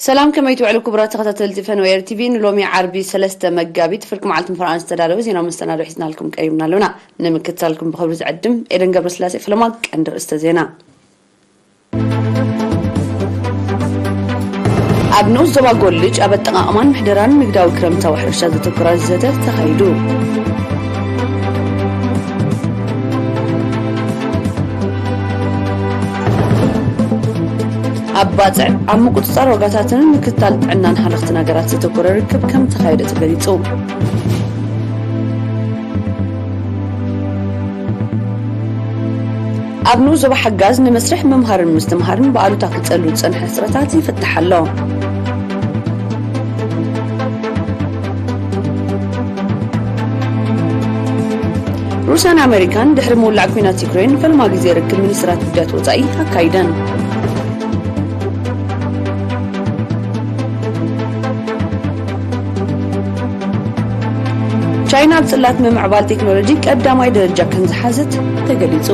ሰላም፣ ከመይ ትውዕሉ ክቡራት ተኸታተልቲ ፈነወ ኤር ቲቪ? ንሎሚ ዓርቢ ሰለስተ መጋቢት ፍርቂ መዓልቲ ምፍራን ዝተዳለወ ዜና መሰናዶ ሒዝናልኩም ቀሪብና ኣለና። ንምክትታልኩም ብኽብሪ ዝዕድም ኤደን ገብረስላሴ። ፈለማ ቀንዲ ርእስተ ዜና። ኣብ ንኡስ ዞባ ጎልጅ ኣብ ኣጠቓቕማን ምሕደራን ንግዳዊ ክረምታዊ ሕርሻ ዘተኮረ ዘተ ተኻይዱ። ኣብ ባጽዕ ኣብ ምቁጽጻር ዋጋታትን ምክትታል ጥዕናን ሃለኽቲ ነገራት ዘተኮረ ርክብ ከም ተኻየደ ተገሊጹ። ኣብ ንኡስ ዞባ ሓጋዝ ንመስርሕ ምምሃርን ምስትምሃርን ብኣሉታ ክጸሉ ዝጸንሐ ስረታት ይፍትሕ ኣሎ። ሩስያን ኣመሪካን ድሕሪ ምውላዕ ኲናት ዩክሬን ፈለማ ግዜ ርክብ ሚኒስትራት ጉዳያት ወጻኢ ኣካይደን። ቻይና ኣብ ጽላት ምምዕባል ቴክኖሎጂ ቀዳማይ ደረጃ ከም ዝሓዘት ተገሊጹ።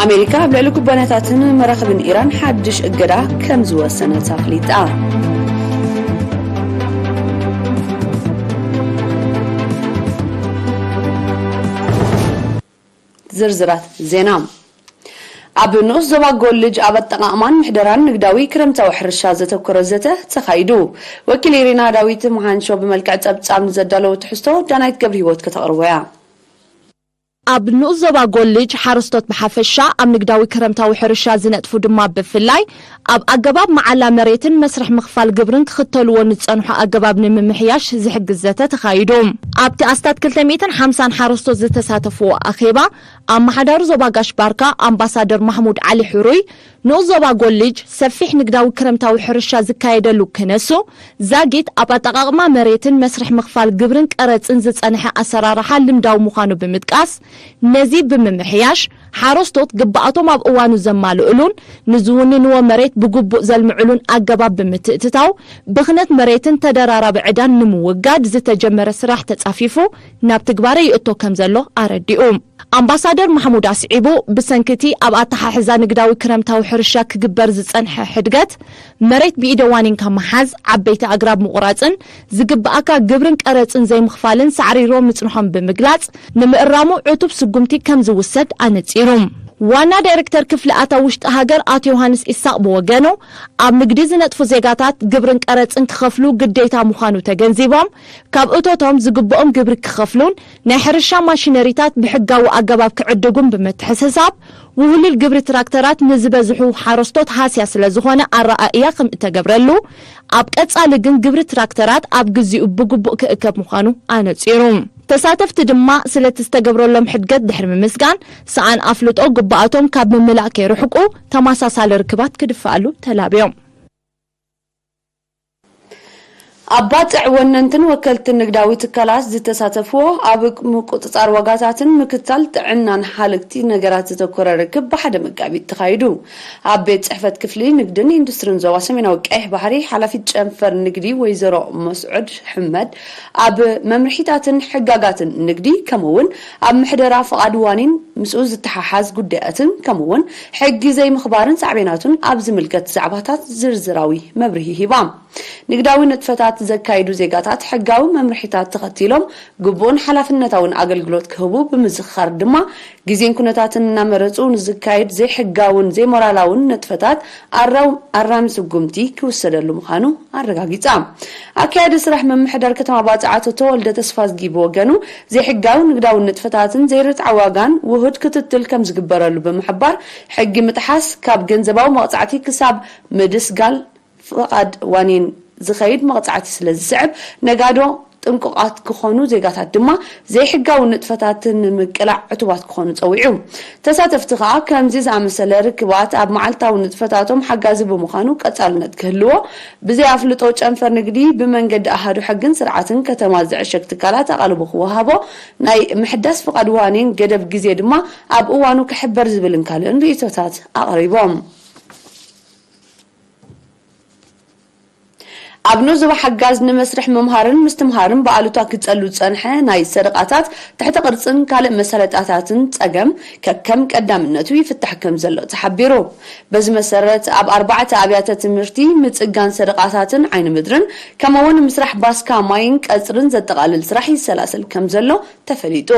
ኣሜሪካ ኣብ ልዕሊ ኩባንያታትን መራኽብን ኢራን ሓድሽ እገዳ ከም ዝወሰነት ኣፍሊጣ። ዝርዝራት ዜና። ኣብ ንኡስ ዞባ ጎልጅ ኣብ ኣጠቓቕማን ምሕደራን ንግዳዊ ክረምታዊ ሕርሻ ዘተኮረ ዘተ ተኻይዱ። ወኪል ኢሪና ዳዊት መሃንሾ ብመልክዕ ጸብጻብ ንዘዳለዎ ትሕዝቶ ዳናይት ገብረ ህይወት ከተቕርቦ እያ። ኣብ ንኡስ ዞባ ጎልጅ ሓረስቶት ብሓፈሻ፣ ኣብ ንግዳዊ ክረምታዊ ሕርሻ ዝነጥፉ ድማ ብፍላይ፣ ኣብ ኣገባብ መዓላ መሬትን መስርሕ ምኽፋል ግብርን ክኽተልዎ ንዝጸንሑ ኣገባብ ንምምሕያሽ ዝሕግዝ ዘተ ተኻይዱ። ኣብቲ ኣስታት ክልተ ሚእትን ሓምሳን ሓረስቶት ዝተሳተፍዎ ኣኼባ፣ ኣመሓዳሪ ዞባ ጋሽ ባርካ ኣምባሳደር ማሕሙድ ዓሊ ሕሩይ፣ ንኡስ ዞባ ጎልጅ ሰፊሕ ንግዳዊ ክረምታዊ ሕርሻ ዝካየደሉ ክነሱ፣ ዛጊት ኣብ ኣጠቓቕማ መሬትን መስርሕ ምኽፋል ግብርን ቀረጽን ዝጸንሐ ኣሰራርሓ ልምዳዊ ምዃኑ ብምጥቃስ፣ ነዚ ብምምሕያሽ፣ ሓረስቶት ግብኣቶም ኣብ እዋኑ ዘማልእሉን ንዝውንንዎ መሬት ብግቡእ ዘልምዕሉን ኣገባብ ብምትእትታው፣ ብኽነት መሬትን ተደራራቢ ዕዳን ንምውጋድ ዝተጀመረ ስራሕ ተጻፊፉ ናብ ትግባረ ይእቶ ከም ዘሎ ኣረዲኡ። ኣምባሳደር ማሕሙድ ኣስዒቡ፣ ብሰንኪ እቲ ኣብ ኣተሓሕዛ ንግዳዊ ክረምታዊ ሕርሻ ክግበር ዝጸንሐ ሕድገት፣ መሬት ብኢደ ዋኒንካ ምሓዝ፣ ዓበይቲ ኣግራብ ምቑራጽን ዝግብኣካ ግብርን ቀረጽን ዘይምኽፋልን ሳዕሪሮ ምጽንሖም ብምግላጽ፣ ንምእራሙ ዕቱብ ስጉምቲ ከም ዝውሰድ ኣነጺሩ። ዋና ዳይሬክተር ክፍሊ ኣታዊ ውሽጢ ሃገር ኣቶ ዮሃንስ ኢሳቕ ብወገኑ፣ ኣብ ንግዲ ዝነጥፉ ዜጋታት ግብርን ቀረጽን ክኸፍሉ ግዴታ ምዃኑ ተገንዚቦም፣ ካብ እቶቶም ዝግብኦም ግብሪ ክኸፍሉን ናይ ሕርሻ ማሽነሪታት ብሕጋዊ ኣገባብ ክዕድጉን ብምትሕስሳብ፣ ውህሉል ግብሪ ትራክተራት ንዝበዝሑ ሓረስቶት ሃስያ ስለ ዝኾነ ኣረኣእያ ከም እተገብረሉ፣ ኣብ ቀጻሊ ግን ግብሪ ትራክተራት ኣብ ግዚኡ ብግቡእ ክእከብ ምዃኑ ኣነጺሩ። ተሳተፍቲ ድማ ስለቲ ዝተገብረሎም ሕድገት ድሕሪ ምምስጋን፣ ሰኣን ኣፍልጦ ግብኣቶም ካብ ምምላእ ከይርሕቁ ተመሳሳሊ ርክባት ክድፍኣሉ ተላብዮም። ኣብ ባጽዕ ወነንትን ወከልትን ንግዳዊ ትካላት ዝተሳተፍዎ፣ ኣብ ምቁጽጻር ዋጋታትን ምክትታል ጥዕናን ሃለኽቲ ነገራት ዘተኮረ ርክብ ብሓደ መጋቢት ተኻይዱ። ኣብ ቤት ጽሕፈት ክፍሊ ንግድን ኢንዱስትሪን ዞባ ሰሜናዊ ቀይሕ ባሕሪ ሓላፊት ጨንፈር ንግዲ ወይዘሮ መስዑድ ሕመድ፣ ኣብ መምርሒታትን ሕጋጋትን ንግዲ ከምኡ'ውን ኣብ ምሕደራ ፍቓድ ዋኒን ምስኡ ዝተሓሓዝ ጉዳያትን ከምኡ'ውን ሕጊ ዘይምኽባርን ሳዕቤናቱን ኣብ ዝምልከት ዛዕባታት ዝርዝራዊ መብርሂ ሂባ። ንግዳዊ ንጥፈታት ዘካይዱ ዜጋታት ሕጋዊ መምርሒታት ተኸቲሎም ግቡእን ሓላፍነታውን ኣገልግሎት ክህቡ ብምዝኽኻር ድማ፣ ግዜን ኩነታትን እናመረጹ ንዝካየድ ዘይሕጋውን ዘይሞራላውን ንጥፈታት ኣራው-፣ ኣራሚ ስጉምቲ ክውሰደሉ ምዃኑ ኣረጋጊጻ። ኣካያዲ ስራሕ ምምሕዳር ከተማ ባጽዕ ኣቶ ተወልደ ተስፋዝጊ ብወገኑ፣ ዘይሕጋዊ ንግዳዊ ንጥፈታትን ዘይርትዓዊ ዋጋን ውሁድ ክትትል ከም ዝግበረሉ ብምሕባር፣ ሕጊ ምጥሓስ ካብ ገንዘባዊ መቕጻዕቲ ክሳብ ምድስጋል ፍቓድ ዋኒን ዝኸይድ መቕጻዕቲ ስለ ዝስዕብ፣ ነጋዶ ጥንቁቓት ክኾኑ፣ ዜጋታት ድማ ዘይሕጋዊ ንጥፈታት ንምቅላዕ ዕቱባት ክኾኑ ጸዊዑ። ተሳተፍቲ ከኣ ከምዚ ዝኣመሰለ ርክባት ኣብ መዓልታዊ ንጥፈታቶም ሓጋዚ ብምዃኑ ቀጻልነት ክህልዎ፣ ብዘይ ኣፍልጦ ጨንፈር ንግዲ ብመንገዲ ኣሃዱ ሕግን ስርዓትን ከተማ ዝዕሸግ ትካላት ኣቓልቦ ክወሃቦ፣ ናይ ምሕዳስ ፍቓድ ዋኒን ገደብ ግዜ ድማ ኣብ እዋኑ ክሕበር ዝብልን ካልእን ርእይቶታት ኣቕሪቦም። ኣብ ኖ ዞባ ሓጋዝ ንመስርሕ ምምሃርን ምስትምሃርን ብኣሉታ ክጸሉ ዝጸንሐ ናይ ሰደቓታት ትሕተ ቅርጽን ካልእ መሳለጣታትን ጸገም ከከም ቀዳምነቱ ይፍታሕ ከም ዘሎ ተሓቢሩ። በዚ መሰረት ኣብ ኣርባዕተ ኣብያተ ትምህርቲ ምጽጋን ሰደቓታትን ዓይኒ ምድርን ከምኡውን ምስራሕ ባስካ ማይን ቀጽርን ዘጠቓልል ስራሕ ይሰላሰል ከም ዘሎ ተፈሊጡ።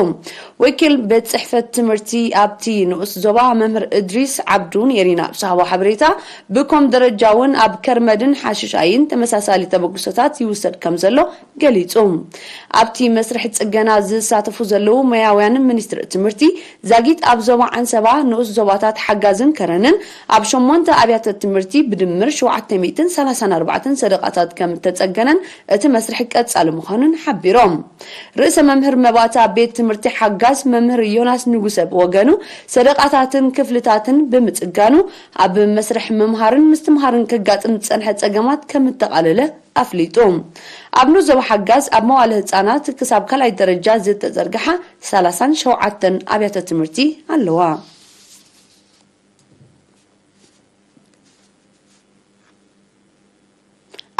ወኪል ቤት ጽሕፈት ትምህርቲ ኣብቲ ንኡስ ዞባ መምህር እድሪስ ዓብዱ ኔሪና ኣብ ዝሃቦ ሓበሬታ፣ ብኮም ደረጃ እውን ኣብ ከርመድን ሓሽሻይን ተመሳሳሊ ተበግሶታት ይውሰድ ከም ዘሎ ገሊጹ። ኣብቲ መስርሕ ጽገና ዝሳተፉ ዘለዉ ሞያውያን ሚኒስትሪ ትምህርቲ ዛጊት ኣብ ዞባ ዓንሰባ ንኡስ ዞባታት ሓጋዝን ከረንን ኣብ ሸሞንተ ኣብያተ ትምህርቲ ብድምር ሸውዓተ ሚእትን ሰላሳን ኣርባዕተን ሰደቓታት ከም እተጸገነን እቲ መስርሕ ቀጻሊ ምዃኑን ሓቢሮም። ርእሰ መምህር መባእታ ቤት ትምህርቲ ሓጋዝ መምህር ዮናስ ንጉሰ ብወገኑ፣ ሰደቓታትን ክፍልታትን ብምጽጋኑ ኣብ መስርሕ ምምሃርን ምስትምሃርን ከጋጥም ዝጸንሐ ጸገማት ከም እተቓለለ ኣፍሊጡ። ኣብ ኑዞባ ሓጋዝ ኣብ መዋለ ህጻናት ክሳብ ካልኣይ ደረጃ ዝተዘርግሓ ሰላሳን ሸውዓተን ኣብያተ ትምህርቲ ኣለዋ።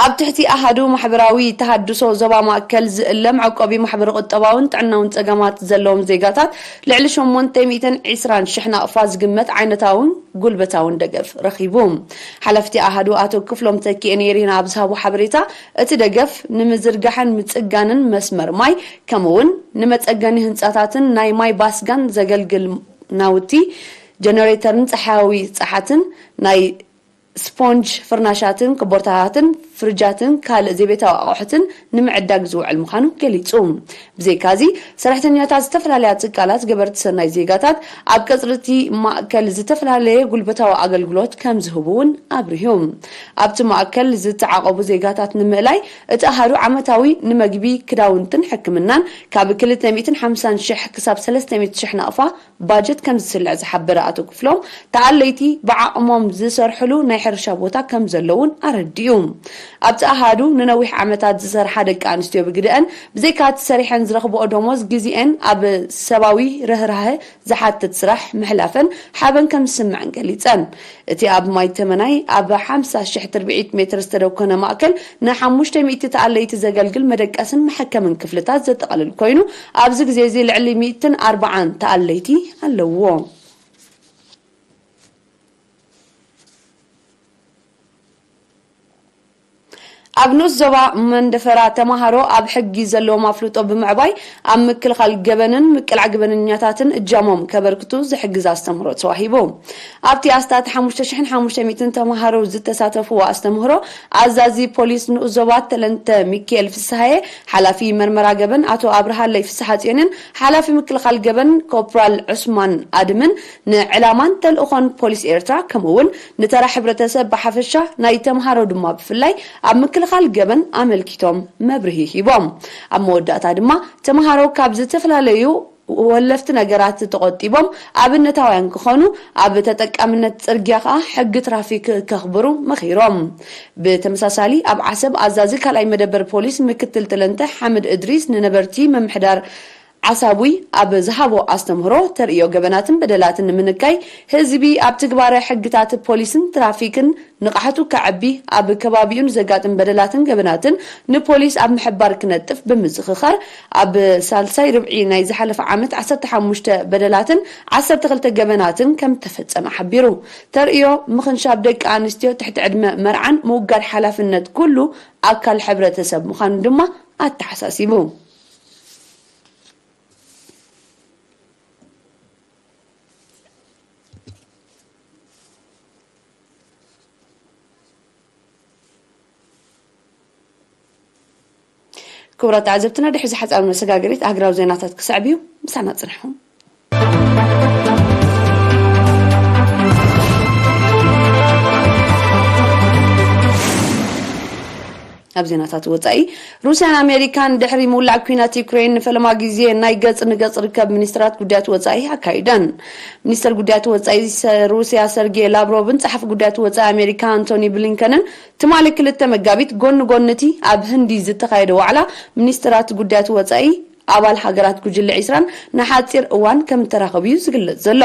ኣብ ትሕቲ ኣሃዱ ማሕበራዊ ተሃድሶ ዞባ ማእከል ዝእለ መዕቆቢ ማሕበረ ቁጠባውን ጥዕናውን ጸገማት ዘለዎም ዜጋታት ልዕሊ ሸሞንተ ሚእትን ዕስራን ሽሕ ናቕፋ ዝግመት ዓይነታውን ጉልበታውን ደገፍ ረኺቡ። ሓላፍቲ ኣሃዱ ኣቶ ክፍሎም ተኪኤ ኔሪና ኣብ ዝሃቦ ሓበሬታ፣ እቲ ደገፍ ንምዝርጋሕን ምጽጋንን መስመር ማይ፣ ከምኡውን ንመጸገኒ ህንጻታትን ናይ ማይ ባስጋን ዘገልግል ናውቲ፣ ጀነሬተርን ጸሓያዊ ጸሓትን፣ ናይ ስፖንጅ ፍርናሻትን ኮቦርታታትን ፍርጃትን ካልእ ዘይቤታዊ ኣቑሑትን ንምዕዳግ ዝውዕል ምዃኑ ገሊጹ። ብዘይካዚ፣ ሰራሕተኛታት ዝተፈላለያ ትካላት ገበርቲ ሰናይ ዜጋታት ኣብ ቀጽሪ እቲ ማእከል ዝተፈላለየ ጉልበታዊ ኣገልግሎት ከም ዝህቡ እውን ኣብሪሁ። ኣብቲ ማእከል ዝተዓቐቡ ዜጋታት ንምእላይ፣ እቲ ኣሃዱ ዓመታዊ ንመግቢ፣ ክዳውንትን ሕክምናን ካብ ክልተ ሚእትን ሓምሳን ሽሕ ክሳብ ሰለስተ ሚእቲ ሽሕ ናቕፋ ባጀት ከም ዝስልዕ ዝሓበረ ኣቶ ክፍሎም፣ ተኣለይቲ ብዓቕሞም ዝሰርሕሉ ናይ ሕርሻ ቦታ ከም ዘለውን ኣረዲኡ። ኣብቲ ኣሃዱ ንነዊሕ ዓመታት ዝሰርሓ ደቂ ኣንስትዮ ብግደአን፣ ብዘይካ እቲ ሰሪሐን ዝረኽብኦ ደሞዝ፣ ግዜኤን ኣብ ሰባዊ ርህራሀ ዝሓትት ስራሕ ምሕላፈን ሓበን ከም ዝስምዐን ገሊጸን። እቲ ኣብ ማይ ተመናይ ኣብ ሓምሳ ሽሕ ትርብዒት ሜትር ዝተደኮነ ማእከል ንሓሙሽተ ሚእቲ ተኣለይቲ ዘገልግል መደቀስን መሐከምን ክፍልታት ዘጠቓልል ኮይኑ፣ ኣብዚ ግዜ እዚ ልዕሊ ሚእትን ኣርባዓን ተኣለይቲ ኣለውዎ። ኣብ ንኡስ ዞባ መንደፈራ፣ ተማሃሮ ኣብ ሕጊ ዘለዎም ኣፍልጦ ብምዕባይ ኣብ ምክልኻል ገበንን ምቅላዕ ገበነኛታትን እጃሞም ከበርክቱ ዝሕግዝ ኣስተምህሮ ተዋሂቡ። ኣብቲ ኣስታት ሓሙሽተ ሽሕን ሓሙሽተ ሚእትን ተማሃሮ ዝተሳተፍዎ ኣስተምህሮ፣ ኣዛዚ ፖሊስ ንኡስ ዞባ ተለንተ ሚካኤል ፍስሃየ፣ ሓላፊ መርመራ ገበን ኣቶ ኣብርሃለይ ፍስሓጽዮንን ሓላፊ ምክልኻል ገበን ኮፕራል ዑስማን ኣድምን ንዕላማን ተልእኾን ፖሊስ ኤርትራ፣ ከምኡ እውን ንተራ ሕብረተሰብ ብሓፈሻ፣ ናይ ተምሃሮ ድማ ብፍላይ ኣብ ምክልኻል ገበን ኣመልኪቶም መብርሂ ሂቦም። ኣብ መወዳእታ ድማ፣ ተምሃሮ ካብ ዝተፈላለዩ ወለፍቲ ነገራት ተቖጢቦም ኣብነታውያን ክኾኑ፣ ኣብ ተጠቃምነት ጽርግያ ከኣ ሕጊ ትራፊክ ከኽብሩ መኺሮም። ብተመሳሳሊ፣ ኣብ ዓሰብ ኣዛዚ ካልኣይ መደበር ፖሊስ ምክትል ተለንተ ሓምድ እድሪስ ንነበርቲ ምምሕዳር ዓሳቡይ ኣብ ዝሃቦ ኣስተምህሮ፣ ተርእዮ ገበናትን በደላትን ንምንካይ፣ ህዝቢ ኣብ ትግባረ ሕግታት ፖሊስን ትራፊክን ንቕሓቱ ከዕቢ፣ ኣብ ከባቢኡ ንዘጋጥም በደላትን ገበናትን ንፖሊስ ኣብ ምሕባር ክነጥፍ ብምዝኽኻር፣ ኣብ ሳልሳይ ርብዒ ናይ ዝሓለፈ ዓመት ዓሰርተ ሓሙሽተ በደላትን ዓሰርተ ክልተ ገበናትን ከም ተፈጸመ ሓቢሩ። ተርእዮ ምኽንሻብ ደቂ ኣንስትዮ፣ ትሕቲ ዕድመ መርዓን ምውጋድ ሓላፍነት ኩሉ ኣካል ሕብረተሰብ ምዃኑ ድማ ኣተሓሳሲቡ። ክቡራት ተዓዘብትና፣ ድሕሪ ዝሓጻር መሰጋገሪት ኣህግራዊ ዜናታት ክሰዕብ እዩ። ምሳና ጽንሑ። ኣብ ዜናታት ወጻኢ፣ ሩስያን ኣሜሪካን ድሕሪ ምውላዕ ኲናት ዩክሬን ንፈለማ ግዜ ናይ ገጽ ንገጽ ርከብ ሚኒስትራት ጉዳያት ወጻኢ ኣካይደን። ሚኒስተር ጉዳያት ወጻኢ ሰ-፣ ሩስያ ሰርጌ ላቭሮቭን ጸሓፊ ጉዳያት ወጻኢ ኣሜሪካ ኣንቶኒ ብሊንከንን ትማሊ ክልተ መጋቢት ጎኒ ጎኒ እቲ ኣብ ህንዲ ዝተኻየደ ዋዕላ ሚኒስትራት ጉዳያት ወጻኢ ኣባል ሃገራት ጉጅለ ዒስራን ንሓጺር እዋን ከም እተራኸቡ እዩ ዝግለጽ ዘሎ።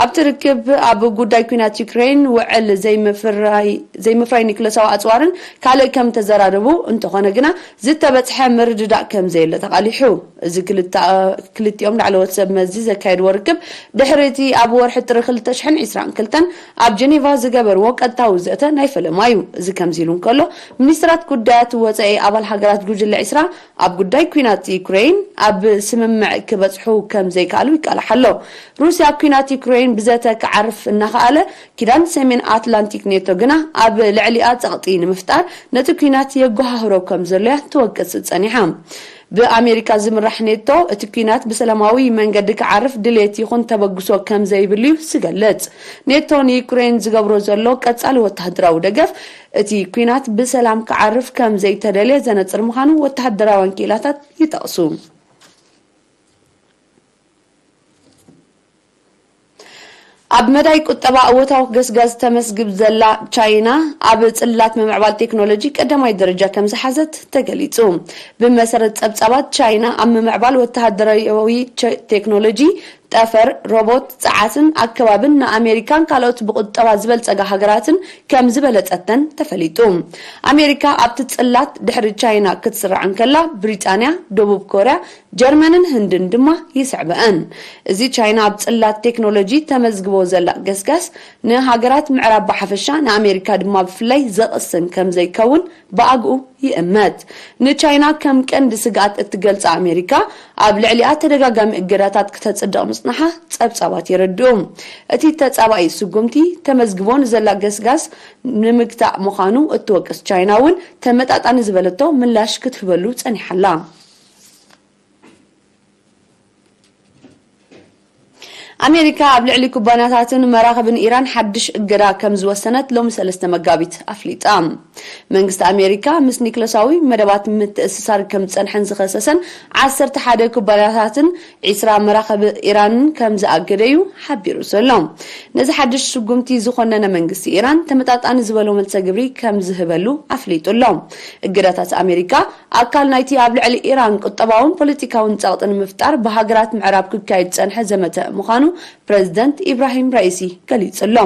ኣብቲ ርክብ ኣብ ጉዳይ ኲናት ዩክሬን ውዕል ዘይምፍራይ ዘይምፍራይ ኒክለሳዊ ኣጽዋርን ካልእ ከም ተዘራረቡ፣ እንተኾነ ግና ዝተበጽሐ ምርድዳእ ከም ዘየለ ተቓሊሑ። እዚ ክልተ ክልቲኦም ላዕለዎት ሰብ መዚ ዘካየድዎ ርክብ ድሕሪ እቲ ኣብ ወርሒ ጥሪ ክልተ ሽሕን ዕስራን ክልተን ኣብ ጀኔቫ ዝገበርዎ ቀጥታዊ ዘተ ናይ ፈለማ እዩ። እዚ ከምዚ ኢሉ እንከሎ፣ ሚኒስትራት ጉዳያት ወጻኢ ኣባል ሃገራት ጉጅለ ዕስራ ኣብ ጉዳይ ኲናት ዩክሬን ኣብ ስምምዕ ክበጽሑ ከም ዘይከኣሉ ይቃላሕ ኣሎ። ሩስያ ኲናት ዩክሬን ብዘተ ክዓርፍ እናኸኣለ፣ ኪዳን ሰሜን ኣትላንቲክ ኔቶ ግና ኣብ ልዕሊኣ ጸቕጢ ንምፍጣር ነቲ ኲናት የጓሃህሮ ከም ዘሎ እያ ትወቅስ ጸኒሓ። ብኣሜሪካ ዝምራሕ ኔቶ እቲ ኲናት ብሰላማዊ መንገዲ ክዓርፍ ድሌት ይኹን ተበግሶ ከም ዘይብሉ እዩ ዝገልጽ። ኔቶ ንዩክሬን ዝገብሮ ዘሎ ቀጻሊ ወተሃደራዊ ደገፍ እቲ ኲናት ብሰላም ክዓርፍ ከም ዘይተደልየ ዘነጽር ምዃኑ ወተሃደራውያን ክኢላታት ይጠቕሱ። ኣብ መዳይ ቁጠባ እወታዊ ገስጋስ ተመስግብ ዘላ ቻይና፣ ኣብ ጽላት ምምዕባል ቴክኖሎጂ ቀዳማይ ደረጃ ከም ዝሓዘት ተገሊጹ። ብመሰረት ጸብጻባት፣ ቻይና ኣብ ምምዕባል ወተሃደራዊ ቸ-፣ ቴክኖሎጂ፣ ጠፈር፣ ሮቦት፣ ጸዓትን ኣከባብን ንኣሜሪካን ካልኦት ብቁጠባ ዝበልጸጋ ሃገራትን ከም ዝበለጸተን ተፈሊጡ። ኣሜሪካ ኣብቲ ጽላት ድሕሪ ቻይና ክትስራዕ እንከላ፣ ብሪጣንያ፣ ደቡብ ኮርያ፣ ጀርመንን ህንድን ድማ ይስዕበኣን። እዚ ቻይና ኣብ ጽላት ቴክኖሎጂ ተመዝግቦ ዘላ ገስጋስ፣ ንሃገራት ምዕራብ ብሓፈሻ፣ ንኣሜሪካ ድማ ብፍላይ ዘቕስን ከም ዘይከውን ብኣግኡ ይእመት። ንቻይና ከም ቀንዲ ስግኣት እትገልጻ ኣሜሪካ፣ ኣብ ልዕሊኣ ተደጋጋሚ እገዳታት ክተጽድቕ ምጽናሓ ጸብጻባት የረድኡ። እቲ ተጻባኢ ስጉምቲ፣ ተመዝግቦ ንዘላ ገስጋስ ንምግታእ ምዃኑ እትወቅስ ቻይና እውን፣ ተመጣጣኒ ዝበለቶ ምላሽ ክትህበሉ ጸኒሓ ኣላ። ኣሜሪካ ኣብ ልዕሊ ኩባንያታትን መራኽብን ኢራን ሓድሽ እገዳ ከም ዝወሰነት ሎሚ ሰለስተ መጋቢት ኣፍሊጣ። መንግስቲ ኣሜሪካ ምስ ኒክለሳዊ መደባት ምትእስሳር ከም ዝጸንሐን ዝኸሰሰን ዓሰርተ ሓደ ኩባንያታትን ዒስራ መራኽብ ኢራንን ከም ዝኣገደ እዩ ሓቢሩ ዘሎ። ነዚ ሓድሽ ስጉምቲ ዝኾነነ መንግስቲ ኢራን ተመጣጣኒ ዝበሎ መልሰ ግብሪ ከም ዝህበሉ ኣፍሊጡ ኣሎ። እገዳታት ኣሜሪካ ኣካል ናይቲ ኣብ ልዕሊ ኢራን ቁጠባውን ፖለቲካውን ጸቕጢ ንምፍጣር ብሃገራት ምዕራብ ክካየድ ዝጸንሐ ዘመተ ምዃኑ ፕረዚደንት ኢብራሂም ራኢሲ ገሊጹ ኣሎ።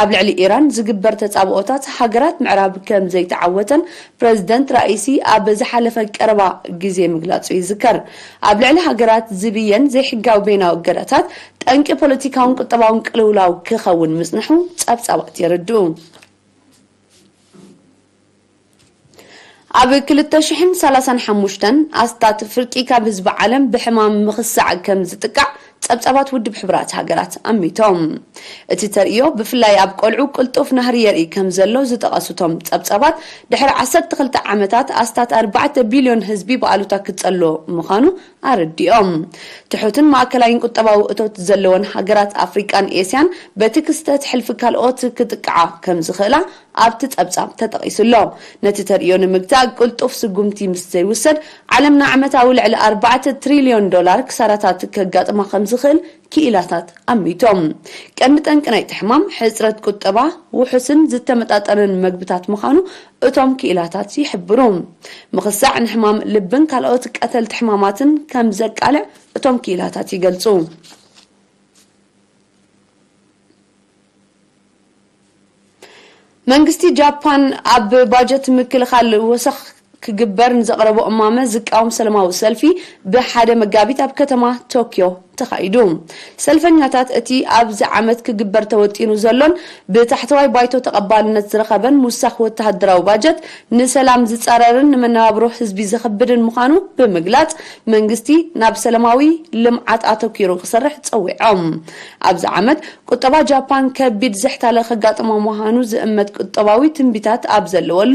ኣብ ልዕሊ ኢራን ዝግበር ተጻብኦታት ሃገራት ምዕራብ ከም ዘይተዓወተን ፕረዚደንት ራኢሲ ኣብ ዝሓለፈ ቀረባ ግዜ ምግላጹ ይዝከር። ኣብ ልዕሊ ሃገራት ዝብየን ዘይሕጋዊ በይናዊ እገዳታት ጠንቂ ፖለቲካውን ቁጠባውን ቅልውላው ክኸውን ምጽንሑ ጸብጻባት የረድኡ። ኣብ ክልተ ሽሕን ሰላሳን ሓሙሽተን ኣስታት ፍርቂ ካብ ህዝቢ ዓለም ብሕማም ምኽሳዕ ከም ዝጥቃዕ ጸብጻባት ውድብ ሕቡራት ሃገራት ኣሚቶም። እቲ ተርእዮ ብፍላይ ኣብ ቆልዑ ቅልጡፍ ናህሪ የርኢ ከም ዘሎ ዝጠቐሱ እቶም ጸብጻባት፣ ድሕሪ ዓሰርተ ክልተ ዓመታት ኣስታት ኣርባዕተ ቢልዮን ህዝቢ ብኣሉታ ክጸሎ ምዃኑ ኣረዲኦም። ትሑትን ማእከላይን ቁጠባዊ እቶት ዘለወን ሃገራት ኣፍሪቃን ኤስያን በቲ ክስተት ሕልፊ ካልኦት ክጥቅዓ ከም ዝኽእላ ኣብቲ ጸብጻብ ተጠቒሱ ኣሎ። ነቲ ተርእዮ ንምግታእ ቅልጡፍ ስጉምቲ ምስ ዘይውሰድ፣ ዓለምና ዓመታዊ ልዕሊ ኣርባዕተ ትሪልዮን ዶላር ክሳራታት ከጋጥማ ከም ዝኽእል ክኢላታት ኣሚቶም። ቀንዲ ጠንቂ ናይቲ ሕማም ሕጽረት ቁጠባ፣ ውሑስን ዝተመጣጠነን መግብታት ምዃኑ እቶም ክኢላታት ይሕብሩ። ምኽሳዕ ንሕማም ልብን ካልኦት ቀተልቲ ሕማማትን ከም ዘቃልዕ እቶም ክኢላታት ይገልጹ። መንግስቲ ጃፓን ኣብ ባጀት ምክልኻል ወሰኽ ክግበር ንዘቕረቦ እማመ ዝቃወም ሰላማዊ ሰልፊ ብሓደ መጋቢት ኣብ ከተማ ቶክዮ ተኻይዱ። ሰልፈኛታት እቲ ኣብዚ ዓመት ክግበር ተወጢኑ ዘሎን ብታሕተዋይ ባይቶ ተቐባልነት ዝረኸበን ምውሳኽ ወተሃደራዊ ባጀት ንሰላም ዝጻረርን ንመነባብሮ ህዝቢ ዘኽብድን ምዃኑ ብምግላጽ፣ መንግስቲ ናብ ሰላማዊ ልምዓት ኣተኲሩ ክሰርሕ ጸዊዖም። ኣብዚ ዓመት ቁጠባ ጃፓን ከቢድ ዝሕታለ ከጋጥሞ ምዃኑ ዝእመት ቁጠባዊ ትንቢታት ኣብ ዘለወሉ፣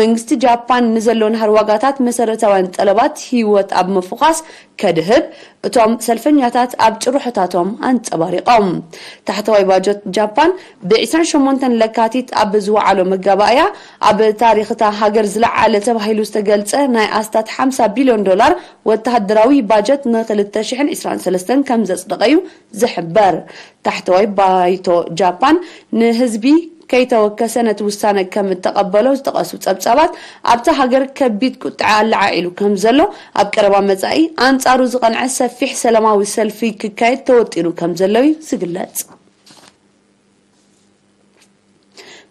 መንግስቲ ጃፓን ንዘሎ ናህሪ ዋጋታት መሰረታውያን ጠለባት ህይወት ኣብ ምፍዃስ ከድህብ እቶም ሰልፈኛታት ኣብ ጭርሖታቶም ኣንጸባሪቖም። ታሕተዋይ ባጀት ጃፓን ብ ዕስራን ሸሞንተን ለካቲት ኣብ ዝወዓሎ መጋባእያ፣ ኣብ ታሪኽ እታ ሃገር ዝለዓለ ተባሂሉ ዝተገልጸ ናይ ኣስታት ሓምሳ ቢልዮን ዶላር ወተሃደራዊ ባጀት ን ክልተ ሽሕን ዕስራን ሰለስተን ከም ዘጽደቐ እዩ ዝሕበር። ታሕተዋይ ባይቶ ጃፓን ንህዝቢ ከይተወከሰ ነቲ ውሳነ ከም እተቐበሎ ዝጠቐሱ ጸብጻባት፣ ኣብታ ሃገር ከቢድ ቁጥዐ ኣለዓዒሉ ከም ዘሎ፣ ኣብ ቀረባ መጻኢ ኣንጻሩ ዝቐንዐ ሰፊሕ ሰላማዊ ሰልፊ ክካየድ ተወጢኑ ከም ዘሎ እዩ ዝግለጽ።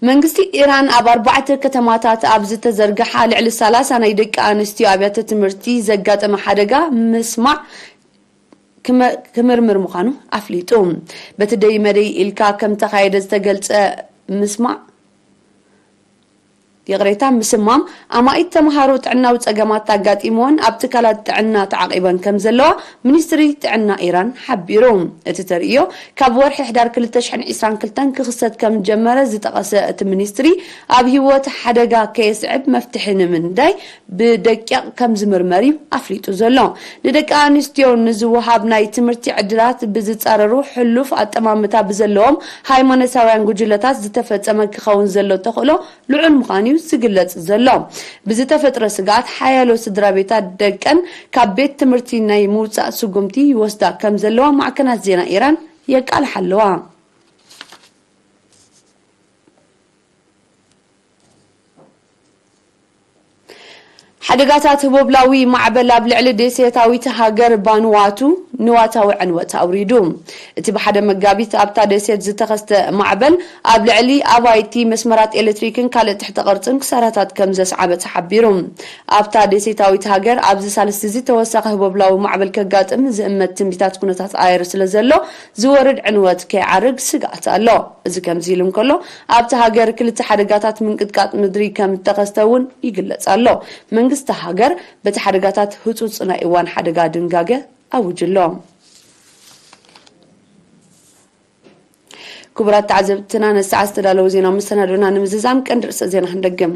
መንግስቲ ኢራን ኣብ ኣርባዕተ ከተማታት ኣብ ዝተዘርግሓ ልዕሊ ሰላሳ ናይ ደቂ ኣንስትዮ ኣብያተ ትምህርቲ ዘጋጠመ ሓደጋ ምስማዕ ክመ-፣ ክምርምር ምዃኑ ኣፍሊጡ። በቲ ደይ መደይ ኢልካ ከም ተኻየደ ዝተገልጸ ምስማዕ፣ ይቕሬታ፣ ምስማም ኣማኢት ተምሃሮ ጥዕናዊ ጸገማት ኣጋጢምዎን ኣብ ትካላት ጥዕና ተዓቒበን ከም ዘለዋ ሚኒስትሪ ጥዕና ኢራን ሓቢሩ። እቲ ተርእዮ ካብ ወርሒ ሕዳር ክልተ ሽሕን ዕስራን ክልተን ክኽሰት ከም ዝጀመረ ዝጠቐሰ እቲ ሚኒስትሪ፣ ኣብ ህይወት ሓደጋ ከየስዕብ መፍትሒ ንምንዳይ ብደቂቕ ከም ዝምርመር እዩ ኣፍሊጡ ዘሎ። ንደቂ ኣንስትዮ ንዝወሃብ ናይ ትምህርቲ ዕድላት ብዝጻረሩ ሕሉፍ ኣጠማምታ ብዘለዎም ሃይማኖታውያን ጉጅለታት ዝተፈጸመ ክኸውን ዘሎ ተኽእሎ ልዑል ምዃኑ እዩ ዝግለጽ ዘሎ። ብዝተፈጥረ ስግኣት ሓያሎ ስድራ ቤታት ደቀን ካብ ቤት ትምህርቲ ናይ ምውጻእ ስጉምቲ ይወስዳ ከም ዘለዋ ማዕከናት ዜና ኢራን የቃልሓ ኣለዋ። ሓደጋታት ህቦብላዊ ማዕበል ኣብ ልዕሊ ደሴታዊት ሃገር ቫኑዋቱ ንዋታዊ ዕንወት ኣውሪዱ። እቲ ብሓደ መጋቢት ኣብታ ደሴት ዝተኸስተ ማዕበል ኣብ ልዕሊ ኣባይቲ፣ መስመራት ኤሌክትሪክን ካልእ ትሕተ ቅርጽን ክሳራታት ከም ዘስዓበ ተሓቢሩ። ኣብታ ደሴታዊት ሃገር ኣብዚ ሳልስቲ እዚ ተወሳኺ ህቦብላዊ ማዕበል ከጋጥም ዝእመት ትንቢታት ኩነታት ኣየር ስለ ዘሎ ዝወርድ ዕንወት ከይዓርግ ስግኣት ኣሎ። እዚ ከምዚ ኢሉ እንከሎ፣ ኣብቲ ሃገር ክልተ ሓደጋታት ምንቅጥቃጥ ምድሪ ከም እተኸስተ እውን ይግለጽ ኣሎ። መንግስቲ ሃገር በቲ ሓደጋታት ህጹጽ ናይ እዋን ሓደጋ ድንጋገ ኣውጅ ኣሎ። ክቡራት ተዓዘብትና፣ ነሰዓት ዝተዳለወ ዜና መሰናዶና ንምዝዛም ቀንዲ ርእሰ ዜና ክንደግም።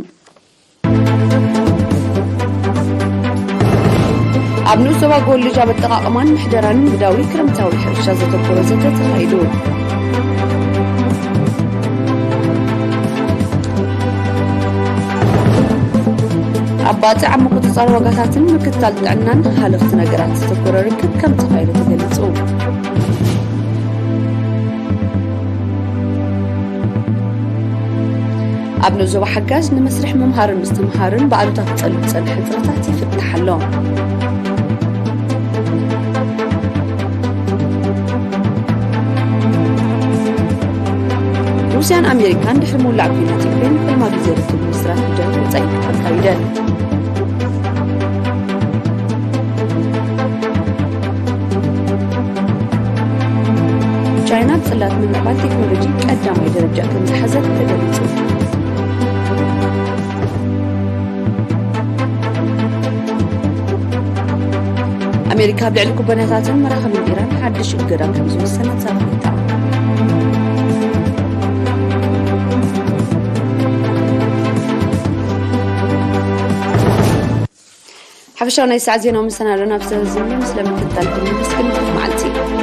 ኣብ ንኡስ ዞባ ጎልጅ ኣብ ኣጠቓቕማን ምሕደራን ንግዳዊ ክረምታዊ ሕርሻ ዘተኮረ ዘተ ተኻይዱ። ኣብ ባጽዕ ኣብ ምቁጽጻር ዋጋታትን ምክትታል ጥዕናን ሃለኽቲ ነገራት ዘተኮረ ርክብ ከም ተኻየደ ተገሊጹ። ኣብ ንኡስ ዞባ ሓጋዝ ንመስርሕ ምምሃርን ምስትምሃርን ብኣሉታ ክጸሉ ዝጸንሐ ሕጽረታት ይፍታሕ ኣሎ። ሩስያን ኣሜሪካን ድሕሪ ምውላዕ ኲናት ዩክሬን፣ ፈለማ ግዜ ርክብ ሚኒስትራት ጉዳያት ወጻኢ ኣካይደን። ቻይና፣ ጽላት ምምዕባል ቴክኖሎጂ ቀዳማይ ደረጃ ከም ዝሓዘት ተገሊጹ። ኣሜሪካ ኣብ ልዕሊ ኩባንያታትን መራኸብን ኢራን ሓድሽ እገዳ ከም ዝወሰነት ኣፍሊጣ። ሓፈሻዊ ናይ ሰዓት ዜናዊ መሰናዶና ኣብዚ ተዛዚሙ። ስለምክትታልኩም ነመስግን። መዓልቲ